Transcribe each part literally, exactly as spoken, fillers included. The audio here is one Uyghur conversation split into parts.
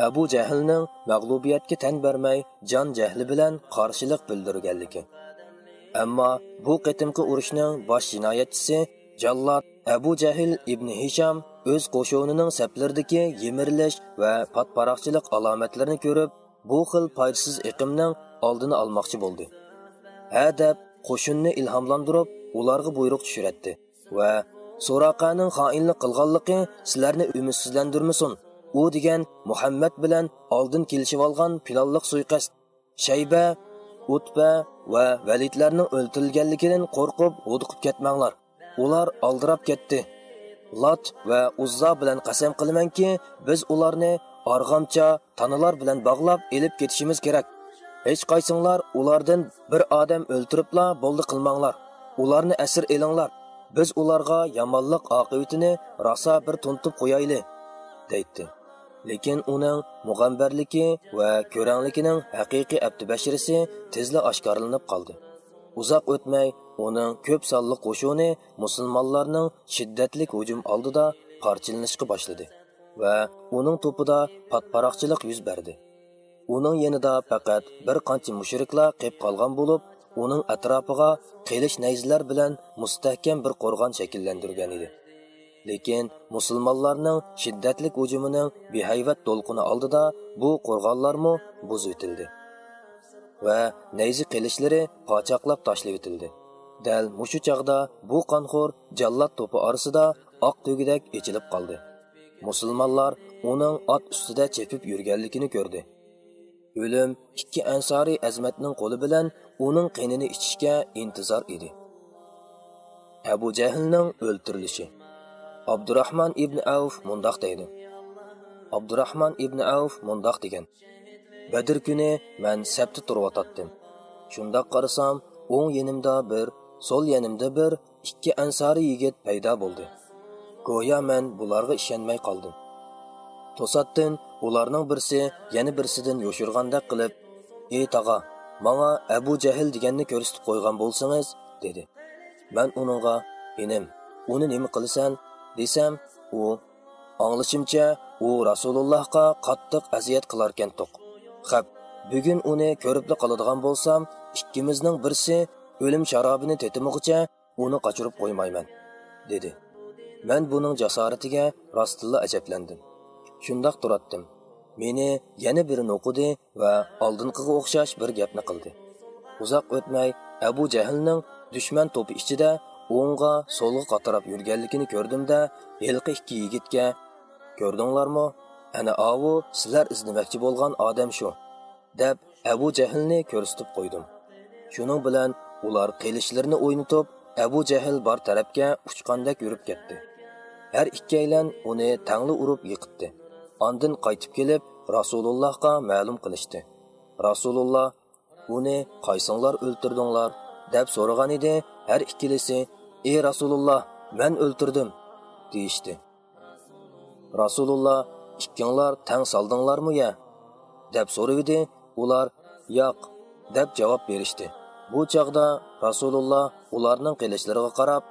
ئەبۇ جەھلنىڭ مەغلۇبىيەتكە تەن بەرمەي، جان جەھلى بىلەن قارشىلىق بىلدۈرگەنلىكى. ئەمما بۇ قېتىمقى ئۇرۇشنىڭ باش جىنايەتچىسى جاللات ئەبۇ جەھل ئىبنى ھىشام ئۆز قوشۇنىنىڭ سەپلىرىدىكى يىمىرىلىش ۋە پاتپاراقچىلىق ئالامەتلىرىنى كۆرۈپ، بۇ خىل پايدىسىز ئېقىمنىڭ ئالدىنى ئالماقچى بولدى. ھە دەپ، قوشۇننى ئىلھاملاندۇرۇپ، ئۇلارغا بۇيرۇق چۈشۈرەتتى ۋە «سۇراقەنىڭ خائىنلىق قىلغانلىقى سىلەرنى ئۈمىدسىزلەندۈرمىسۇن، ئۇ دېگەن مۇھەممەد بىلەن ئالدىن كېلىشىۋالغان پىلانلىق سۇيىقەست، شەيبە، ئۇتبە ۋە ۋەلىدلەرنىڭ ئۆلتۈرۈلگەنلىكىدىن قورقۇپ ھودۇقۇپ كەتمەڭلار. ئۇلار ئالدىراپ كەتتى. لات ۋە ئۇززا بىلەن قەسەم قىلىمەنكى، بىز ئۇلارنى ئارغامچا، تانىلار بىلەن باغلاپ ئېلىپ كېتىشىمىز كېرەك. ھېچقايسىڭلار ئۇلاردىن بىر ئادەم ئۆلتۈرۈپلا بولدى قىلماڭلار. ئۇلارنى ئەسىر ئېلىڭلار. بىز ئۇلارغا يامانلىق ئاقىۋىتىنى راسا بىر تونۇتۇپ قويايلى» دەيتتى. لېكىن ئۇنىڭ مۇغەمبەرلىكى ۋە كۆرەڭلىكىنىڭ ھەقىقىي ئەپتىبەشىرىسى تېزلا ئاشكارىلىنىپ قالدى. ئۇزاق ئۆتمەي ئۇنىڭ كۆپ سانلىق قوشۇنى مۇسۇلمانلارنىڭ شىددەتلىك ھۇجۇم ئالدىدا پارچىلىنىشقا باشلىدى ۋە ئۇنىڭ توپىدا پاتپاراقچىلىق يۈز بەردى. ئۇنىڭ يېنىدا پەقەت بىر قانچە مۇشرىكلار قېپ قالغان بولۇپ، ئۇنىڭ ئەتراپىغا قىلىچ نەيزىلەر بىلەن مۇستەھكەم بىر قورغان شەكىللەندۈرگەن ئىدى. لېكىن مۇسۇلمانلارنىڭ شىددەتلىك ھۇجۇمىنىڭ بىھەيۋەت دولقۇنى ئالدىدا بۇ قورغانلارمۇ بۇزۇۋېتىلدى ۋە نەيزە قىلىچلىرى پاچاقلاپ تاشلىۋېتىلدى. دەل مۇشۇ چاغدا بۇ قانخور جاللات توپى ئارىسىدا ئاق تۆگىدەك ئېچىلىپ قالدى. مۇسۇلمانلار ئۇنىڭ ئات ئۈستىدە چېپىپ يۈرگەنلىكىنى كۆردى. ئۆلۈم ئىككى ئەنسارىي ئەزىمەتنىڭ قولى بىلەن ئۇنىڭ قېنىنى ئىچىشكە ئىنتىزار ئىدى. ئەبۇ جەھلنىڭ ئۆلتۈرۈلۈشى. ئابدۇراھمان ئىبنى ئەۋف مۇنداق دەيدۇ. ئابدۇراھمان ئىبنى ئەۋف مۇنداق دېگەن: «بەدىر كۈنى مەن سەپتە تۇرۇۋاتاتتىم. شۇنداق قارىسام، ئوڭ يېنىمدا بىر، سول يېنىمدا بىر، ئىككى ئەنسارىي يىگىت پەيدا بولدى. گويا مەن بۇلارغا ئىشەنمەي قالدىم. توساتتىن ئۇلارنىڭ بىرسى يەنە بىرسىدىن يوشۇرغاندەك قىلىپ، 'ئى تاغا، ماڭا ئەبۇ جەھىل دېگەننى كۆرسىتىپ قويغان بولسىڭىز،' دېدى. مەن ئۇنىڭغا، 'ئىنىم، ئۇنى نېمە قىلىسەن؟' دېسەم، ئۇ، 'ئاڭلىشىمچە، ئۇ رەسۇلۇللاھقا قاتتىق ئەزىيەت قىلاركەنتۇق. خەپ، بۈگۈن ئۇنى كۆرۈپلا قالىدىغان بولسام، ئىككىمىزنىڭ بىرسى ئۆلۈم شارابىنى تېتىمىغۇچە ئۇنى قاچۇرۇپ قويمايمەن،' دېدى. مەن بۇنىڭ جاسارىتىگە راستتىنلا ئەجەبلەندىم. شۇنداق تۇراتتىم. مېنى يەنە بىرى نوقۇدى ۋە ئالدىنقىغا ئوخشاش بىر گەپنى قىلدى. ئۇزاق ئۆتمەي ئەبۇ جەھىلنىڭ دۈشمەن توپى ئىچىدە ئوڭغا، سولغا قاتراپ يۈرگەنلىكىنى كۆردۈم-دە، ھېلىقى ئىككى يىگىتكە، «كۆردۈڭلارمۇ؟ ئەنە ئاۋۇ سىلەر ئىزدىمەكچى بولغان ئادەم شۇ» دەپ، ئەبۇ جەھىلنى كۆرسىتىپ قويدۇم. شۇنىڭ بىلەن ئۇلار قىلىچلىرىنى ئوينىتىپ، ئەبۇ جەھىل بار تەرەپكە ئۇچقاندەك يۈرۈپ كەتتى. ھەر ئىككىيلەن ئۇنى تەڭلا ئۇرۇپ يىقىتتى. ئاندىن قايتىپ كېلىپ، رەسۇلۇللاھقا مەلۇم قىلىشتى. رەسۇلۇللا، «ئۇنى قايسىڭلار ئۆلتۈردۈڭلار؟» دەپ سورىغانىدى، ھەر ئىككىلىسى، «ئى رەسۇلۇللا، مەن ئۆلتۈردۈم» دېيىشتى. رەسۇلۇللا، «ئىككىڭلار تەڭ سالدىڭلارمۇ يە؟» دەپ سورىۋىدى. ئۇلار، «ياق» دەپ جاۋاب بېرىشتى. بۇ چاغدا رەسۇلۇللا ئۇلارنىڭ قىلىچلىرىغا قاراپ،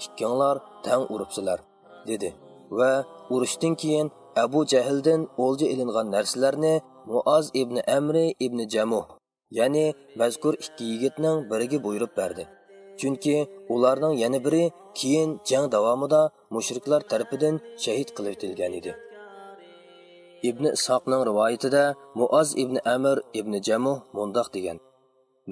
«ئىككىڭلار تەڭ ئۇرۇپسىلەر» دېدى ۋە ئۇرۇشتىن كېيىن ئەبۇ جەھىلدىن ئولجا ئېلىنغان نەرسىلەرنى مۇئاز ئىبنى ئەمرى ئىبنى جەمۇھ، يەنى مەزكۇر ئىككى يىگىتنىڭ بىرىگە بۇيرۇپ بەردى. چۈنكى ئۇلارنىڭ يەنە بىرى كېيىن جەڭ داۋامىدا مۇشرىكلار تەرىپىدىن شەھىت قىلىۋېتىلگەنىدى. ئىبنى ئىسھاقنىڭ رىۋايىتىدە مۇئاز ئىبنى ئەمر ئىبنى جەمۇھ مۇنداق دېگەن: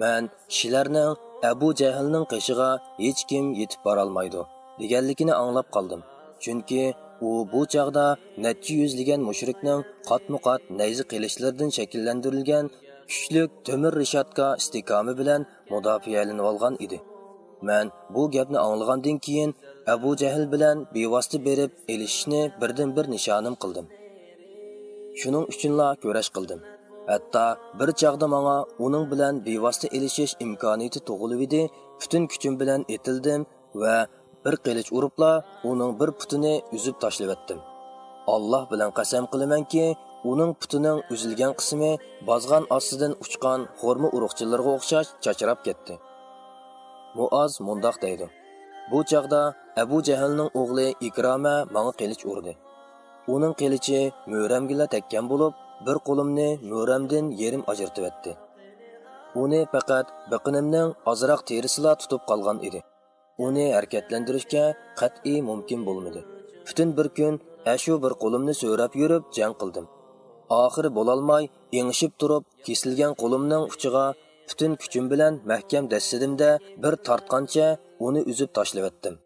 «مەن كىشىلەرنىڭ ئەبۇ جەھىلنىڭ قېشىغا ھېچكىم يېتىپ بارالمايدۇ دېگەنلىكىنى ئاڭلاپ قالدىم. چۈنكى ئۇ بۇ چاغدا نەچچە يۈزلىگەن مۇشرىكنىڭ قاتمۇ قات نەيزە قىلىچلىرىدىن شەكىللەندۈرۈلگەن كۈچلۈك تۆمۈر رېشاتكا ئىستىھكامى بىلەن مۇداپىئەلىنىۋالغان ئىدى. مەن بۇ گەپنى ئاڭلىغاندىن كېيىن ئەبۇ جەھىل بىلەن بىۋاسىتە بېرىپ ئېلىشىشنى بىردىنبىر نىشانىم قىلدىم. شۇنىڭ ئۈچۈنلا كۈرەش قىلدىم. ھەتتا بىر چاغدا ماڭا ئۇنىڭ بىلەن بىۋاسىتە ئېلىشىش ئىمكانىيىتى تۇغۇلۇۋىدى، پۈتۈن كۈچۈم بىلەن ئېتىلدىم ۋە بىر قىلىچ ئۇرۇپلا ئۇنىڭ بىر پۇتىنى ئۈزۈپ تاشلىۋەتتىم. ئاللاھ بىلەن قەسەم قىلىمەنكى، ئۇنىڭ پۇتىنىڭ ئۈزۈلگەن قىسمى بازغان ئاستىدىن ئۇچقان خورما ئۇرۇقچىلىرىغا ئوخشاش چاچراپ كەتتى.» مۇئاز مۇنداق دەيدۇ: «بۇ چاغدا ئەبۇ جەھىلنىڭ ئوغلى ئىكرامە ماڭا قىلىچ ئۇردى. ئۇنىڭ قىلىچى مۈرەمگىلا تەگكەن بولۇپ، بىر قولۇمنى مۈرەمدىن يېرىم ئاجرىتىۋەتتى. ئۇنى پەقەت بېقىنىمنىڭ ئازراق تېرىسىلا تۇتۇپ قالغان ئىدى. ئۇنى ھەرىكەتلەندۈرۈشكە قەتئىي مۇمكىن بولمىدى. پۈتۈن بىر كۈن ئەشۇ بىر قولۇمنى سۆرەپ يۈرۈپ جەڭ قىلدىم. ئاخىرى بولالماي، ئېڭىشىپ تۇرۇپ، كېسىلگەن قولۇمنىڭ ئۇچىغا پۈتۈن كۈچۈم بىلەن مەھكەم دەسسىدىم-دە، بىر تارتقانچە ئۇنى ئۈزۈپ تاشلىۋەتتىم.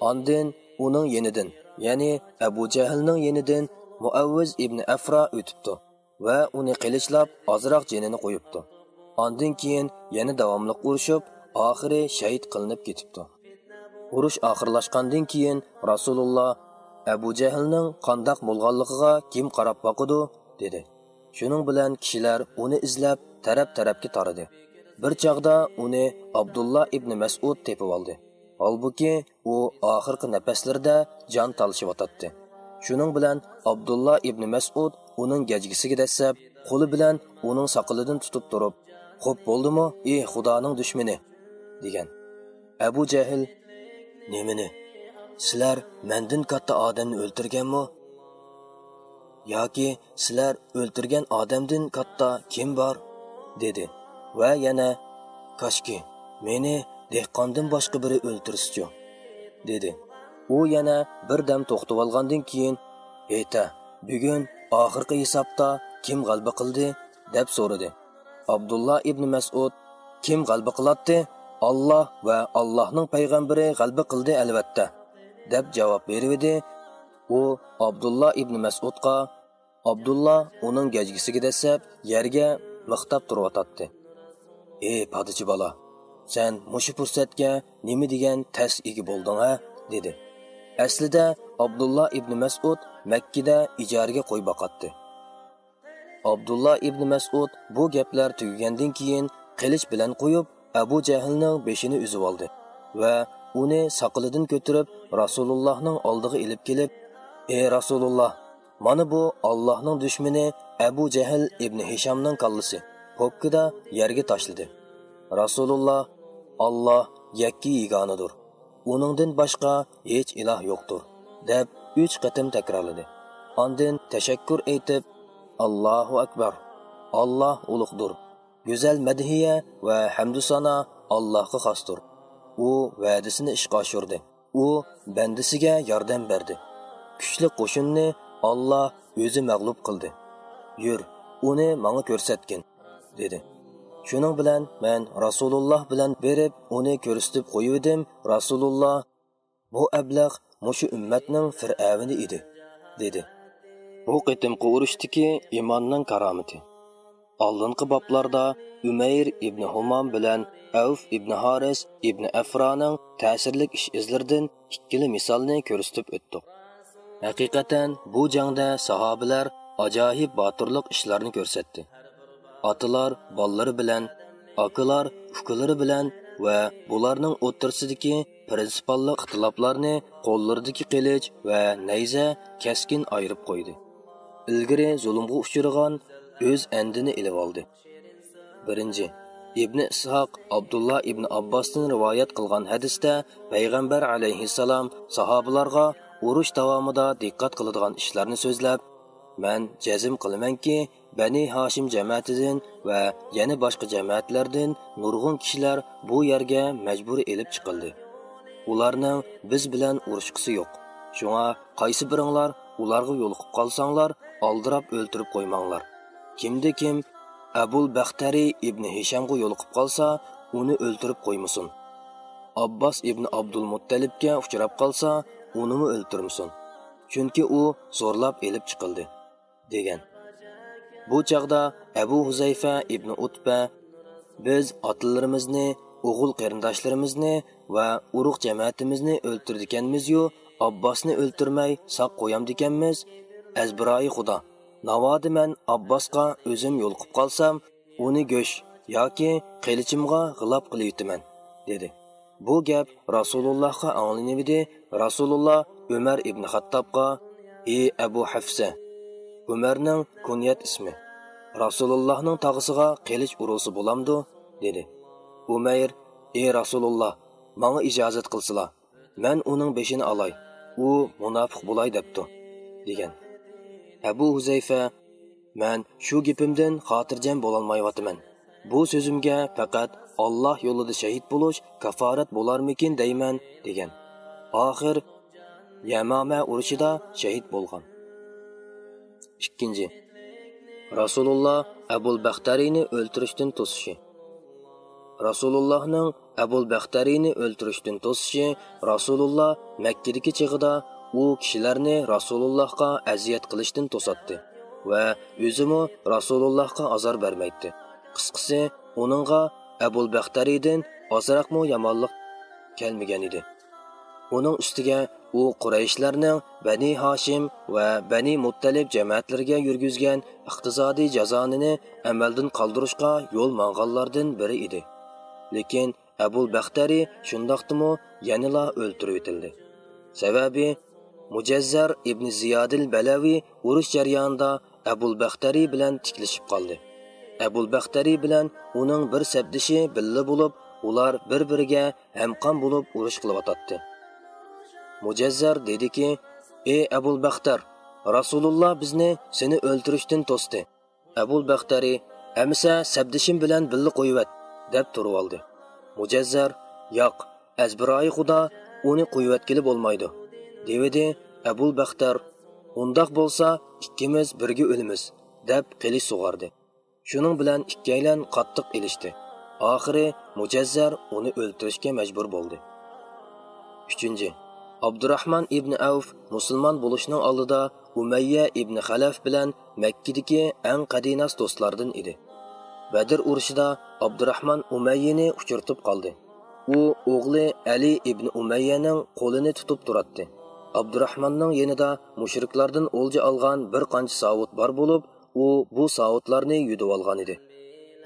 ئاندىن ئۇنىڭ يېنىدىن، يەنى ئەبۇ جەھىلنىڭ يېنىدىن مۇئەۋۋىز ئىبنى ئەفرا ئۆتۈپتۇ ۋە ئۇنى قىلىچلاپ، ئازراق جېنىنى قويۇپتۇ. ئاندىن كېيىن يەنە داۋاملىق ئۇرۇشۇپ، ئاخىرى شەھىت قىلىنىپ كېتىپتۇ. ئۇرۇش ئاخىرلاشقاندىن كېيىن رەسۇلۇللا، «ئەبۇ جەھىلنىڭ قانداق بولغانلىقىغا كىم قاراپ باقىدۇ؟» دېدى. شۇنىڭ بىلەن كىشىلەر ئۇنى ئىزلەپ تەرەپ-تەرەپكە تارىدى. بىر چاغدا ئۇنى ئابدۇللا ئىبنى مەسئۇد تېپىۋالدى. ھالبۇكى، ئۇ ئاخىرقى نەپەسلىرىدە جان تالىشىۋاتاتتى. شۇنىڭ بىلەن ئابدۇللا ئىبنى مەسئۇد ئۇنىڭ گەجگىسىگە دەسسەپ، قولى بىلەن ئۇنىڭ ساقىلىدىن تۇتۇپ تۇرۇپ، «خوپ بولدىمۇ، ئى خۇدانىڭ دۈشمىنى؟» دېگەن. ئەبۇ جەھىل، «نېمىنى؟ سىلەر مەندىن كاتتا ئادەمنى ئۆلتۈرگەنمۇ؟ ياكى سىلەر ئۆلتۈرگەن ئادەمدىن كاتتا كىم بار؟» دېدى ۋە يەنە، «كاشكى، مېنى دېھقاندىن باشقا بىرى ئۆلتۈرسىچۇ؟» دېدى. ئۇ يەنە بىر دەم توختىۋالغاندىن كېيىن، «ھېيتە، بۈگۈن ئاخىرقى ھېسابتا كىم غەلىبە قىلدى؟» دەپ سورىدى. ئابدۇللا ئىبنى مەسئۇد، «كىم غەلىبە قىلاتتى؟ ئاللا ۋە ئاللانىڭ پەيغەمبىرى غەلىبە قىلدى، ئەلۋەتتە» دەپ جاۋاب بېرىۋىدى. ئۇ ئابدۇللا ئىبنى مەسئۇدقا، ئابدۇللا ئۇنىڭ گەجگىسىگە دەسسەپ يەرگە مىختاپ تۇرۇۋاتاتتى. «ئى پادىچى بالا، سەن مۇشۇ پۇرسەتكە نېمە دېگەن تەس ئىگە بولدۇڭ ھە؟» دېدى. ئەسلىدە ئابدۇللا ئىبنى مەسئۇد مەككىدە ئىجارىگە قوي باقاتتى. ئابدۇللا ئىبنى مەسئۇد بۇ گەپلەر تۈگىگەندىن كېيىن قىلىچ بىلەن قويۇپ، ئەبۇ جەھىلنىڭ بېشىنى ئۈزۈۋالدى ۋە ئۇنى ساقىلىدىن كۆتۈرۈپ، رەسۇلۇللاھنىڭ ئالدىغا ئېلىپ كېلىپ، «ئى رەسۇلۇللا، مانا بۇ ئاللاھنىڭ دۈشمىنى ئەبۇ جەھىل ئىبنى ھىشامنىڭ كاللىسى» پوككىدا يەرگە تاشلىدى. رەسۇلۇللا، «ئاللا يەككە يېگانىدۇر، ئۇنىڭدىن باشقا ھېچ ئىلاھ يوقتۇر» دەپ ئۈچ قېتىم تەكرارلىدى. ئاندىن تەشەككۈر ئېيتىپ، «ئاللاھۇ ئەكبەر، ئاللا ئۇلۇغدۇر، گۈزەل مەدھىيە ۋە ھەمدۇسانا ئاللاھقا خاستۇر، ئۇ ۋەدىسىنى ئىشقا ئاشۇردى، ئۇ بەندىسىگە ياردەم بەردى، كۈچلۈك قوشۇننى ئاللا ئۆزى مەغلۇپ قىلدى، يۈر، ئۇنى ماڭا كۆرسەتكىن» دېدى. شۇنىڭ بىلەن مەن رەسۇلۇللا بىلەن بېرىپ ئۇنى كۆرسىتىپ قويۇۋىدىم. رەسۇلۇللا، «بۇ ئەبلەخ مۇشۇ ئۈممەتنىڭ فىرئەۋنى ئىدى» دېدى. بۇ قېتىمقى ئۇرۇشتىكى ئىماننىڭ كارامىتى. ئالدىنقى بابلاردا ئۈمەير ئىبنى ھۇمام بىلەن ئەۋف ئىبنى ھارىس ئىبنى ئەفرانىڭ تەسىرلىك ئىش-ئىزلىرىدىن ئىككىلا مىسالنى كۆرسىتىپ ئۆتتۇق. ھەقىقەتەن بۇ جەڭدە ساھابىلەر ئاجايىپ باتۇرلۇق ئىشلارنى كۆرسەتتى. ئاتىلار بالىلىرى بىلەن، ئاكىلار ئۇكىلىرى بىلەن ۋە بۇلارنىڭ ئوتتۇرىسىدىكى پىرىنسىپاللىق ئىختىلاپلارنى قوللىرىدىكى قىلىچ ۋە نەيزە كەسكىن ئايرىپ قويدى. ئىلگىرى زۇلۇمغا ئۇچرىغان ئۆز ئەندىنى ئېلىۋالدى. بىرىنچى، ئىبنى ئىسھاق ئابدۇللا ئىبنى ئابباستىن رىۋايەت قىلغان ھەدىستە پەيغەمبەر ئەلەيھىسسالام ساھابىلارغا ئۇرۇش داۋامىدا دىققەت قىلىدىغان ئىشلارنى سۆزلەپ، مەن جەزم قىلىمەنكى، بەنى ھاشىم جەمەتىدىن ۋە يەنە باشقا جەمەتلەردىن نۇرغۇن كىشىلەر بۇ يەرگە مەجبۇرىي ئېلىپ چىقىلدى. ئۇلارنىڭ بىز بىلەن ئۇرۇشقۇسى يوق. شۇڭا قايسى بىرىڭلار ئۇلارغا يولۇقۇپ قالساڭلار، ئالدىراپ ئۆلتۈرۈپ قويماڭلار. كىمدە كىم ئەبۇل بەختەرى ئىبنى ھىشامغا يولۇقۇپ قالسا، ئۇنى ئۆلتۈرۈپ قويمىسۇن. ئابباس ئىبنى ئابدۇلمۇتتەلىپكە ئۇچراپ قالسا، ئۇنىمۇ ئۆلتۈرمىسۇن. چۈنكى ئۇ زورلاپ ئېلىپ چىقىلدى، دېگەن. بۇ چاغدا ئەبۇ ھۇزەيفە ئىبنى ئۇتبە، «بىز ئاتىلىرىمىزنى، ئوغۇل قېرىنداشلىرىمىزنى ۋە ئۇرۇق جەمەتىمىزنى ئۆلتۈرىدىكەنمىزيۇ، ئابباسنى ئۆلتۈرمەي ساق قويامدىكەنمىز؟ ئەزبىرايى خۇدا! ناۋادا مەن ئابباسقا ئۆزۈم يولۇقۇپ قالسام، ئۇنى گۆش ياكى قىلىچىمغا غىلاپ قىلىۋېتىمەن» دېدى. بۇ گەپ رەسۇلۇللاھقا ئاڭلىنىۋىدى. رەسۇلۇللا ئۆمەر ئىبنى خەتتابقا، «ئى ئەبۇ ھەفسە، ئۆمەرنىڭ كۇنيەت ئىسمى، رەسۇلۇللاھنىڭ تاغىسىغا قىلىچ ئۇرۇلسا بولامدۇ؟» دېدى. ئۇمەير، «ئى رەسۇلۇللا، ماڭا ئىجازەت قىلسىلا، مەن ئۇنىڭ بېشىنى ئالاي، ئۇ مۇناپىق بولاي دەپتۇ» دېگەن. ئەبۇ ھۇزەيفە، مەن شۇ گېپىمدىن خاتىرجەم بولالمايۋاتىمەن. بۇ سۆزۈمگە پەقەت ئاللاھ يولىدا شېھىت بولۇش كاپارەت بولارمىكىن دەيمەن، دېگەن. ئاخىر يەمامە ئۇرۇشىدا شېھىت بولغان. ئىككىنچى، رەسۇلۇللا ئەبۇل بەختەرىنى ئۆلتۈرۈشتىن توسۇشى. رەسۇلۇللاھنىڭ ئەبۇل بەختەرىنى ئۆلتۈرۈشتىن توسۇشى. رەسۇلۇللا مەككىدىكى چېغىدا ئۇ كىشىلەرنى رەسۇلۇللاھقا ئەزىيەت قىلىشتىن توساتتى ۋە ئۆزىمۇ رەسۇلۇللاھقا ئازار بەرمەيتتى. قىسقىسى، ئۇنىڭغا ئەبۇل بەختەرىدىن ئازراقمۇ يامانلىق كەلمىگەن ئىدى. ئۇنىڭ ئۈستىگە ئۇ قۇرەيشلەرنىڭ بەنى ھاشىم ۋە بەنى مۇتتەلىب جەمەتلىرىگە يۈرگۈزگەن ئىقتىسادىي جازانىنى ئەمەلدىن قالدۇرۇشقا يول ماڭغانلاردىن بىرى ئىدى. لېكىن ئەبۇل بەختەرى شۇنداقتىمۇ يەنىلا ئۆلتۈرۈۋېتىلدى. سەۋەبى، مۇجەززەر ئىبنى زىيادىل بەلەۋى ئۇرۇش جەريانىدا ئەبۇل بەختەرى بىلەن تىكلىشىپ قالدى. ئەبۇل بەختەرى بىلەن ئۇنىڭ بىر سەپدىشى بىللە بولۇپ، ئۇلار بىر-بىرىگە ھەمقان بولۇپ ئۇرۇش قىلىۋاتاتتى. مۇجەززەر دېدىكى، ئى ئەبۇل بەختەر، رەسۇلۇللا بىزنى سېنى ئۆلتۈرۈشتىن توستى. ئەبۇل بەختەرى، ئەمىسە سەپدىشىم بىلەن بىللە قويۇۋەت، دەپ تۇرۇۋالدى. مۇجەززەر، ياق، ئەزبىرايى خۇدا ئۇنى قويۇۋەتكىلى بولمايدۇ، دېۋىدى. ئەبۇل بەختەر، ئۇنداق بولسا ئىككىمىز بىرگە ئۆلىمىز، دەپ قىلىچ سۇغاردى. شۇنىڭ بىلەن ئىككىيلەن قاتتىق ئېلىشتى. ئاخىرى مۇجەززەر ئۇنى ئۆلتۈرۈشكە مەجبۇر بولدى. ئۈچىنچى، ئابدۇراھمان ئىبنى ئەۋف مۇسۇلمان بولۇشنىڭ ئالدىدا ئۇمەييە ئىبنى خەلەف بىلەن مەككىدىكى ئەڭ قەدىناس دوستلاردىن ئىدى. بەدر ئۇرۇشىدا ئابدۇراھمان ئۇمەييىنى ئۇچرىتىپ قالدى. ئۇ ئوغلى ئەلى ئىبنى ئۇمەييەنىڭ قولىنى تۇتۇپ تۇراتتى. ئابدۇراھماننىڭ يېنىدا مۇشرىكلاردىن ئولجا ئالغان بىر قانچە ساۋۇت بار بولۇپ، ئۇ بۇ ساۋۇتلارنى يۈدۈۋالغانىدى.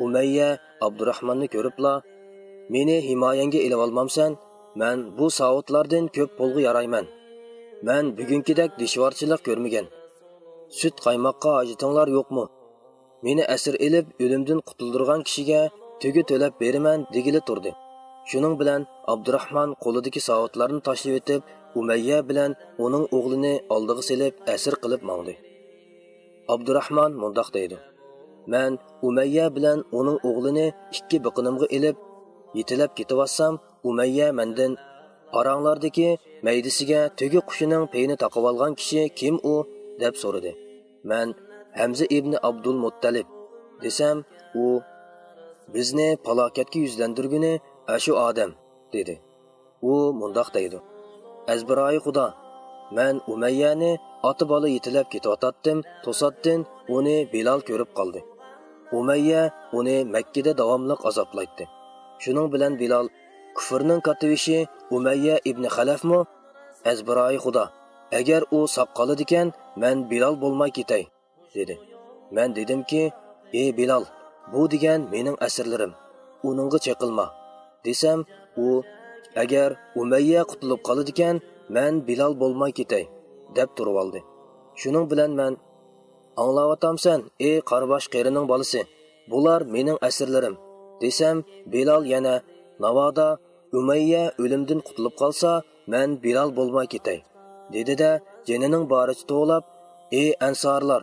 ئۇمەييە ئابدۇراھماننى كۆرۈپلا، مېنى ھىمايەڭگە ئېلىۋالمامسەن؟ مەن بۇ ساۋۇتلاردىن كۆپ پۇلغا يارايمەن. مەن بۈگۈنكىدەك دىشۋارچىلىق كۆرمىگەن. سۈت قايماققا ھاجىتىڭلار يوقمۇ؟ مېنى ئەسىر ئېلىپ، ئۆلۈمدىن قۇتۇلدۇرغان كىشىگە تۆگە تۆلەپ بېرىمەن دېگىلى تۇردى. شۇنىڭ بىلەن ئابدۇراھمان قولىدىكى ساۋۇتلارنى تاشلىۋېتىپ، ئۇمەييە بىلەن ئۇنىڭ ئوغلىنى ئالدىغا سېلىپ، ئەسىر قىلىپ ماڭدى. ئابدۇراھمان مۇنداق دەيدۇ، مەن ئۇمەييە بىلەن ئۇنىڭ ئوغلىنى ئىككى بېقىنىمغا ئېلىپ، يېتىلەپ كېتىۋاتسام، ئۇمەييە مەندىن، ئاراڭلاردىكى مەيدىسىگە تۆگە قۇشىنىڭ پېيىنى تاقىۋالغان كىشى كىم ئۇ؟ دەپ سورىدى. مەن، ھەمزە ئىبنى ئابدۇلمۇتتەلىپ، دېسەم، ئۇ، بىزنى پالاكەتكە يۈزلەندۈرگىنى ئاشۇ ئادەم، دېدى. ئۇ مۇنداق دەيدۇ، ئەزبىرايى خۇدا، مەن ئۇمەييەنى ئاتا-بالا يېتىلەپ كېتىۋاتاتتىم، توساتتىن ئۇنى بىلال كۆرۈپ قالدى. ئۇمەييە ئۇنى مەككىدە داۋاملىق ئازابلايتتى. شۇنىڭ بىلەن بىلال، كۇفرنىڭ كاتتىبېشى ئۇمەييە ئىبنى خەلەفمۇ، ئەزبىرايى خۇدا، ئەگەر ئۇ ساق قالىدىكەن، مەن بىلال بولماي كېتەي، دېدى. مەن دېدىمكى، ئى بىلال، بۇ دېگەن مېنىڭ ئەسىرلىرىم، ئۇنىڭغا چېقىلما، دېسەم، ئۇ، ئەگەر ئۇمەييە قۇتۇلۇپ قالىدىكەن، مەن بىلال بولماي كېتەي، دەپ تۇرۇۋالدى. شۇنىڭ بىلەن مەن، ئاڭلاۋاتامسەن، ئى قارىباش قېرىنىڭ بالىسى، بۇلار مېنىڭ ئەسىرلىرىم، دېسەم، بىلال يەنە، ناۋادا ئۇمەييە ئۆلۈمدىن قۇتۇلۇپ قالسا، مەن بىلال بولماي كېتەي، دېدى-دە، جېنىنىڭ بارىچە توۋلاپ، ئى ئەنسارلار،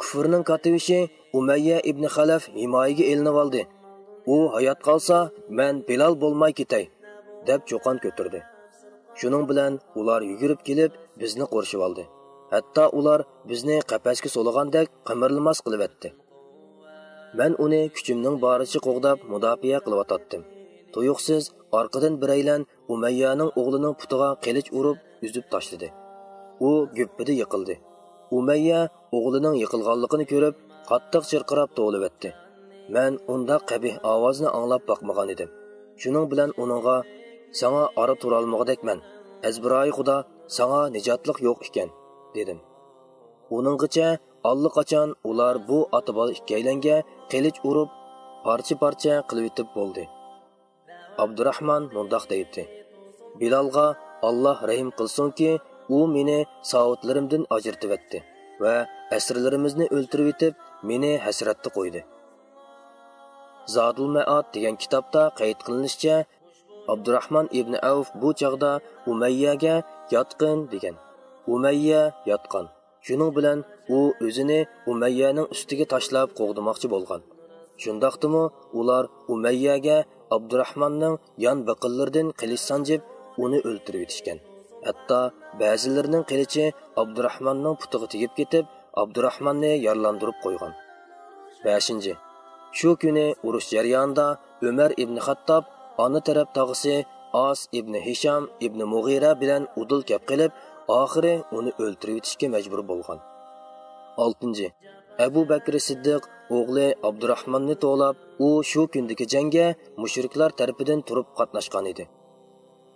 كۇفرنىڭ كاتتىبېشى ئۇمەييە ئىبنى خەلەف ھىمايىگە ئېلىنىۋالدى. ئۇ ھايات قالسا، مەن بىلال بولماي كېتەي، دەپ چۇقان كۆتۈردى. شۇنىڭ بىلەن ئۇلار يۈگۈرۈپ كېلىپ، بىزنى قورشىۋالدى. ھەتتا ئۇلار بىزنى قەپەسكە سولىغاندەك قىمىرلىماس قىلىۋەتتى. مەن ئۇنى كۈچۈمنىڭ بارىچە قوغداپ مۇداپىئە قىلىۋاتاتتىم. تۇيۇقسىز ئارقىدىن بىرەيلەن ئۇمەييەنىڭ ئوغلىنىڭ پۇتىغا قىلىچ ئۇرۇپ ئۈزۈپ تاشلىدى. ئۇ گۈپپىدە يىقىلدى. ئۇمەييە ئوغلىنىڭ يىقىلغانلىقىنى كۆرۈپ، قاتتىق چىرقىراپ توۋلىۋەتتى. مەن ئۇنداق قەبىھ ئاۋازنى ئاڭلاپ باقمىغان ئىدىم. شۇنىڭ بىلەن ئۇنىڭغا، ساڭا ئارا تۇرالمىغۇدەكمەن، ئەزبىرايى خۇدا، ساڭا نىجاتلىق يوق ئىكەن، دېدىم. ئۇنىڭغىچە ئاللىقاچان ئۇلار بۇ ئاتا-بالا ئىككىيلەنگە قىلىچ ئۇرۇپ، پارچە-پارچە قىلىۋېتىپ بولدى. ئابدۇراھمان مۇنداق دەيتتى، بىلالغا ئاللا رەھىم قىلسۇنكى، ئۇ مېنى ساۋۇتلىرىمدىن ئاجرىتىۋەتتى ۋە ئەسىرلىرىمىزنى ئۆلتۈرۈۋېتىپ، مېنى ھەسرەتتە قويدى. زادۇل مەئاد دېگەن كىتابتا قەيت قىلىنىشىچە، ئابدۇراھمان ئىبنى ئەۋف بۇ چاغدا ئۇمەييەگە ياتقىن دېگەن. ئۇمەييە ياتقان. شۇنىڭ بىلەن ئۇ ئۆزىنى ئۇمەييەنىڭ ئۈستىگە تاشلاپ قوغدىماقچى بولغان. شۇنداقتىمۇ ئۇلار ئۇمەييەگە ئابدۇراخماننىڭ يان بېقىنلىرىدىن قىلىچ سانجىپ، ئۇنى ئۆلتۈرۈۋېتىشكەن. ھەتتا بەزىلىرىنىڭ قىلىچى ئابدۇراخماننىڭ پۇتىغا تېگىپ كېتىپ، ئابدۇراخماننى يارىلاندۇرۇپ قويغان. بەشىنچى. شۇ كۈنى ئۇرۇش جەريانىدا ئۆمەر ئىبن خەتتاب ئانا تەرەپ تاغىسى ئاس ئىبن ھىشام ئىبن مۇغىرە بىلەن ئۇدۇل كەپ قېلىپ، ئاخىرى ئۇنى ئۆلتۈرۈۋېتىشكە مەجبۇر بولغان. ئالتىنچى. ئەبۇ بەكرى سىددىق ئوغلى ئابدۇراخماننى توۋلاپ، ئۇ شۇ كۈندىكى جەڭگە مۇشرىكلار تەرىپىدىن تۇرۇپ قاتناشقان ئىدى.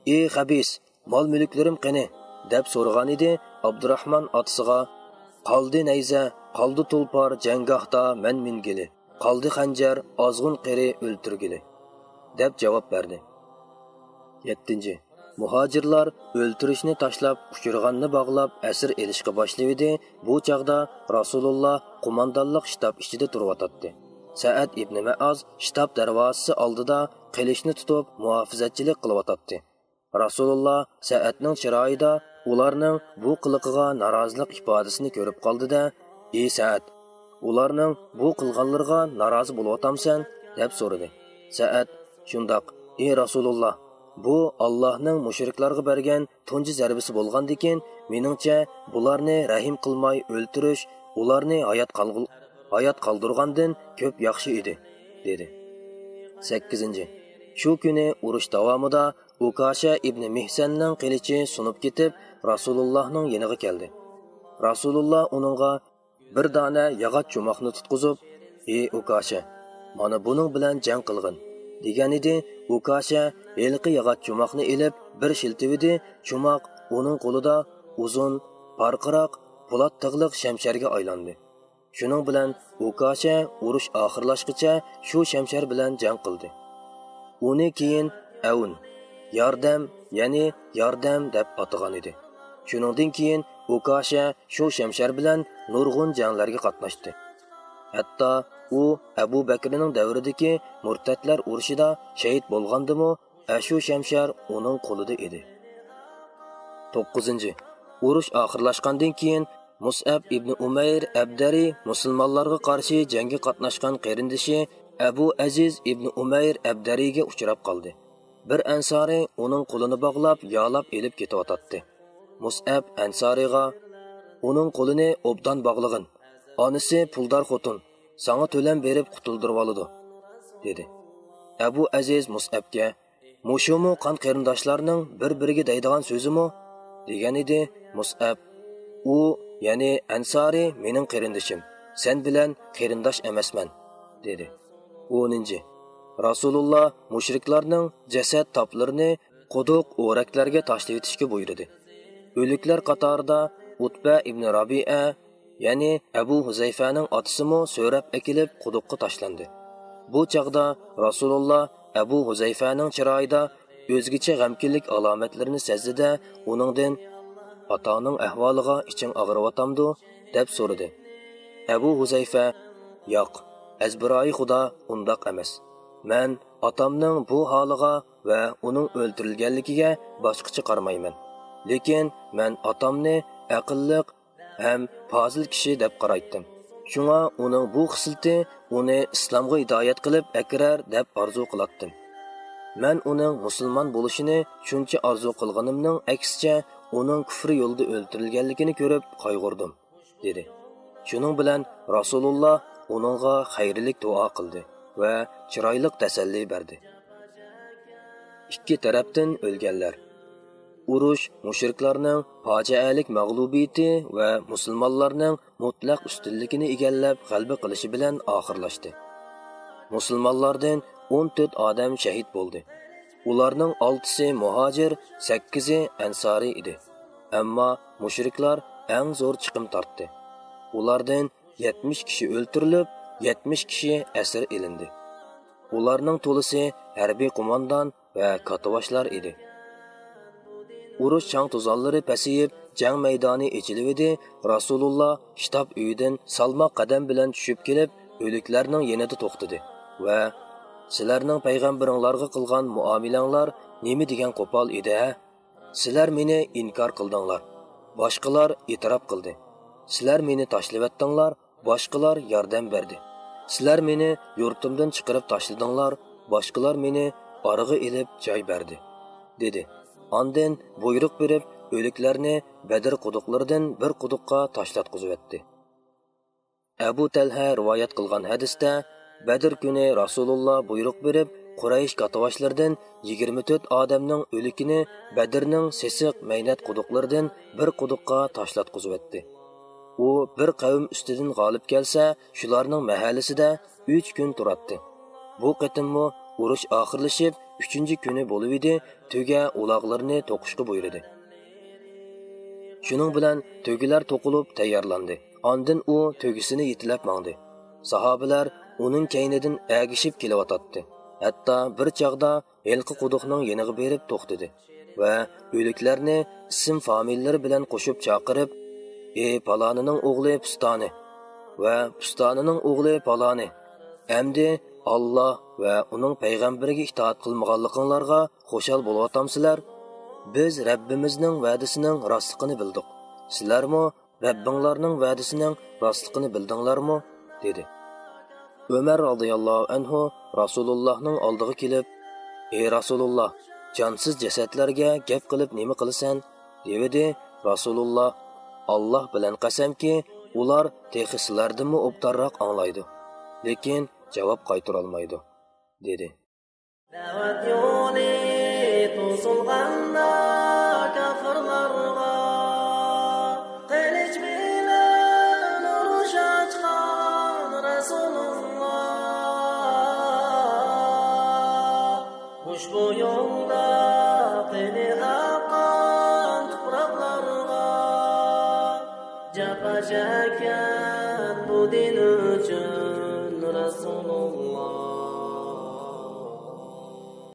«ئى خەبىس، مال-مۈلۈكلىرىم قېنى؟» دەپ سورىغانىدى ئابدۇراخمان ئاتىسىغا. «قالدى نەيزە، قالدى تۇلپار جەڭگاھتا مەن مىنگىلى، قالدى خەنجەر ئازغۇن قېرى ئۆلتۈرگىلى» دەپ جاۋاب بەردى. يەتتىنچى. مۇھاجىرلار ئۆلتۈرۈشنى تاشلاپ، قۇچۇرغاننى باغلاپ، ئەسىر ئېلىشقا باشلىۋىدى. بۇ چاغدا رەسۇلۇللا قوماندانلىق شتاب ئىچىدە تۇرۇۋاتاتتى. سەئەد ئىبنى مەئاز شتاب دەرۋازىسى ئالدىدا قىلىچنى تۇتۇپ، مۇھاپىزەتچىلىك قىلىۋاتاتتى. رەسۇلۇللا سەئەدنىڭ چىرايىدا ئۇلارنىڭ بۇ قىلىقىغا نارازىلىق ئىپادىسىنى كۆرۈپ قالدى-دە، «ئى سەئەد، ئۇلارنىڭ بۇ قىلغانلىرىغا نارازى بولۇۋاتامسەن؟» دەپ سورىدى. سەئەد، «شۇنداق، ئى رەسۇلۇللا، بۇ ئاللاھنىڭ مۇشرىكلارغا بەرگەن تۇنجى زەربىسى بولغاندىكىن، مېنىڭچە، بۇلارنى رەھىم قىلماي ئۆلتۈرۈش ئۇلارنى ھايات قالغۇ-، ھايات قالدۇرغاندىن كۆپ ياخشى ئىدى» دېدى. سەككىزىنچى. شۇ كۈنى ئۇرۇش داۋامىدا ئۇكاشە ئىبنى مىھسەننىڭ قىلىچى سۇنۇپ كېتىپ، رەسۇلۇللاھنىڭ يېنىغا كەلدى. رەسۇلۇللا ئۇنىڭغا بىر دانە ياغاچ چوماقنى تۇتقۇزۇپ، «ئى ئۇكاشە، مانا بۇنىڭ بىلەن جەڭ قىلغىن» دېگەنىدى. ئۇكاشە ھېلىقى ياغاچ چوماقنى ئېلىپ بىر شىلتىۋىدى، چوماق ئۇنىڭ قولىدا ئۇزۇن، پارقىراق، پولات تىغلىق شەمشەرگە ئايلاندى. شۇنىڭ بىلەن ئۇكاشە ئۇرۇش ئاخىرلاشقىچە شۇ شەمشەر بىلەن جەڭ قىلدى. ئۇنى كېيىن ئەۋن، ياردەم، يەنى ياردەم دەپ ئاتىغان ئىدى. شۇنىڭدىن كېيىن ئۇكاشە شۇ شەمشەر بىلەن نۇرغۇن جەڭلەرگە قاتناشتى. ھەتتا ئۇ ئەبۇ بەكرىنىڭ دەۋرىدىكى مۇرتەتلەر ئۇرۇشىدا شېھىت بولغاندىمۇ، ئەشۇ شەمشەر ئۇنىڭ قولىدا ئىدى. توققۇزىنچى. ئۇرۇش ئاخىرلاشقاندىن كېيىن، مۇسئەب ئىبنى ئۇمەير ئەبدەرى مۇسۇلمانلارغا قارشى جەڭگە قاتناشقان قېرىندىشى ئەبۇ ئەزىز ئىبنى ئۇمەير ئەبدەرىگە ئۇچراپ قالدى. بىر ئەنسارى ئۇنىڭ قولىنى باغلاپ، يالاپ ئېلىپ كېتىۋاتاتتى. مۇسئەب ئەنسارىغا، «ئۇنىڭ قولىنى ئوبدان باغلىغىن. ئانىسى پۇلدار خوتۇن، ساڭا تۆلەم بېرىپ قۇتۇلدۇرۇۋالىدۇ» دېدى. ئەبۇ ئەزىز مۇسئەبكە، «مۇشۇمۇ قان قېرىنداشلارنىڭ بىر-بىرىگە دەيدىغان سۆزىمۇ؟» دېگەنىدى. مۇسئەب، «ئۇ، يەنى ئەنسارى مېنىڭ قېرىندىشىم، سەن بىلەن قېرىنداش ئەمەسمەن» دېدى. ئونىنچى. رەسۇلۇللا مۇشرىكلارنىڭ جەسەت تاپلىرىنى قۇدۇق، ئورەكلەرگە تاشلىۋېتىشكە بۇيرۇدى. ئۆلۈكلەر قاتارىدا ئۇتبە ئىبنى رابىئە، يەنى ئەبۇ ھۇزەيفەنىڭ ئاتىسىمۇ سۆرەپ ئەكېلىپ قۇدۇققا تاشلاندى. بۇ چاغدا رەسۇلۇللا ئەبۇ ھۇزەيفەنىڭ چىرايىدا ئۆزگىچە غەمكىنلىك ئالامەتلىرىنى سەزدى-دە، ئۇنىڭدىن، «ئاتاڭنىڭ ئەھۋالىغا ئىچىڭ ئاغرىۋاتامدۇ؟» دەپ سورىدى. ئەبۇ ھۇزەيفە، «ياق، ئەزبىرايى خۇدا ئۇنداق ئەمەس. مەن ئاتامنىڭ بۇ ھالىغا ۋە ئۇنىڭ ئۆلتۈرۈلگەنلىكىگە باشقىچە قارىمايمەن. لېكىن مەن ئاتامنى ئەقىللىق ھەم پازىل كىشى دەپ قارايتتىم. شۇڭا ئۇنىڭ بۇ خىسلىتى ئۇنى ئىسلامغا ھىدايەت قىلىپ ئەكىرەر دەپ ئارزۇ قىلاتتىم. مەن ئۇنىڭ مۇسۇلمان بولۇشىنى شۇنچە ئارزۇ قىلغىنىمنىڭ ئەكسىچە، ئۇنىڭ كۇفر يولىدا ئۆلتۈرۈلگەنلىكىنى كۆرۈپ قايغۇردۇم» دېدى. شۇنىڭ بىلەن رەسۇلۇللا ئۇنىڭغا خەيرلىك دۇئا قىلدى ۋە چىرايلىق تەسەللى بەردى. ئىككى تەرەپتىن ئۆلگەنلەر. ئۇرۇش مۇشرىكلارنىڭ پاجىئەلىك مەغلۇبىيىتى ۋە مۇسۇلمانلارنىڭ مۇتلەق ئۈستۈنلۈكىنى ئىگىلەپ غەلىبە قىلىشى بىلەن ئاخىرلاشتى. مۇسۇلمانلاردىن ئون تۆت ئادەم شەھىت بولدى. ئۇلارنىڭ ئالتىسى مۇھاجىر، سەككىزى ئەنسارىي ئىدى. ئەمما مۇشرىكلار ئەڭ زور چىقىم تارتتى. ئۇلاردىن يەتمىش كىشى ئۆلتۈرۈلۈپ، يەتمىش كىشى ئەسىر ئېلىندى. ئۇلارنىڭ تولىسى ھەربىي قوماندان ۋە كاتتىباشلار ئىدى. ئۇرۇش چاڭ-توزانلىرى پەسىيىپ، جەڭ مەيدانى ئېچىلىۋىدى. رەسۇلۇللا شتاب ئۆيىدىن سالماق قەدەم بىلەن چۈشۈپ كېلىپ، ئۆلۈكلەرنىڭ يېنىدا توختىدى ۋە، «سىلەرنىڭ پەيغەمبىرىڭلارغا قىلغان مۇئامىلەڭلار نېمە دېگەن قوپال ئىدى ھە؟ سىلەر مېنى ئىنكار قىلدىڭلار، باشقىلار ئېتىراپ قىلدى. سىلەر مېنى تاشلىۋەتتىڭلار، باشقىلار ياردەم بەردى. سىلەر مېنى يۇرتۇمدىن چىقىرىپ تاشلىدىڭلار، باشقىلار مېنى ئارىغا ئېلىپ جاي بەردى، دېدى. ئاندىن بۇيرۇق بېرىپ، ئۆلۈكلەرنى بەدر قۇدۇقلىرىدىن بىر قۇدۇققا تاشلاتقۇزۇۋەتتى. ئەبۇ تەلھە رىۋايەت قىلغان ھەدىستە، بەدر كۈنى رەسۇلۇللا بۇيرۇق بېرىپ، قۇرەيش كاتتىباشلىرىدىن يىگىرمە تۆت ئادەمنىڭ ئۆلۈكىنى بەدرنىڭ سېسىق مەينەت قۇدۇقلىرىدىن بىر قۇدۇققا تاشلاتقۇزۇۋەتتى. ئۇ بىر قەۋم ئۈستىدىن غالىب كەلسە، شۇلارنىڭ مەھەللىسىدە ئۈچ كۈن تۇراتتى. بۇ قېتىممۇ ئۇرۇش ئاخىرلىشىپ، ئۈچىنچى كۈنى بولۇۋىدى، تۆگە ئۇلاغلىرىنى توقۇشقا بۇيرۇدى. شۇنىڭ بىلەن تۆگىلەر توقۇلۇپ تەييارلاندى. ئاندىن ئۇ تۆگىسىنى يېتىلەپ ماڭدى. ساھابىلەر ئۇنىڭ كەينىدىن ئەگىشىپ كېلىۋاتاتتى. ھەتتا بىر چاغدا ھېلىقى قۇدۇقنىڭ يېنىغا بېرىپ توختىدى ۋە ئۆلۈكلەرنى ئىسىم فامىلىلىرى بىلەن قوشۇپ چاقىرىپ، «ئى پالانىنىڭ ئوغلى پۇستانى ۋە پۇستانىنىڭ ئوغلى پالانى، ئەمدى ئاللا ۋە ئۇنىڭ پەيغەمبىرىگە ئىتائەت قىلمىغانلىقىڭلارغا خۇشال بولۇۋاتامسىلەر؟ بىز رەببىمىزنىڭ ۋەدىسىنىڭ راستلىقىنى بىلدۇق. سىلەرمۇ رەببىڭلارنىڭ ۋەدىسىنىڭ راستلىقىنى بىلدىڭلارمۇ؟» دېدى. ئۆمەر رازىياللاھۇ ئەنھۇ رەسۇلۇللاھنىڭ ئالدىغا كېلىپ، «ئى رەسۇلۇللاھ، جانسىز جەسەتلەرگە گەپ قىلىپ نېمە قىلىسەن؟» دېۋىدى. رەسۇلۇللاھ، «ئاللاھ بىلەن قەسەمكى، ئۇلار تېخى سىلەردىنمۇ ئوبدانراق ئاڭلايدۇ، لېكىن جاۋاب قايتۇرالمايدۇ» دېدى. دەۋەت يولى توسۇلغاندا كاپىرلارغا، قىلىچ بىلەن ئۇرۇش ئاچقان رەسۇلۇللا. ئۇشبۇ يول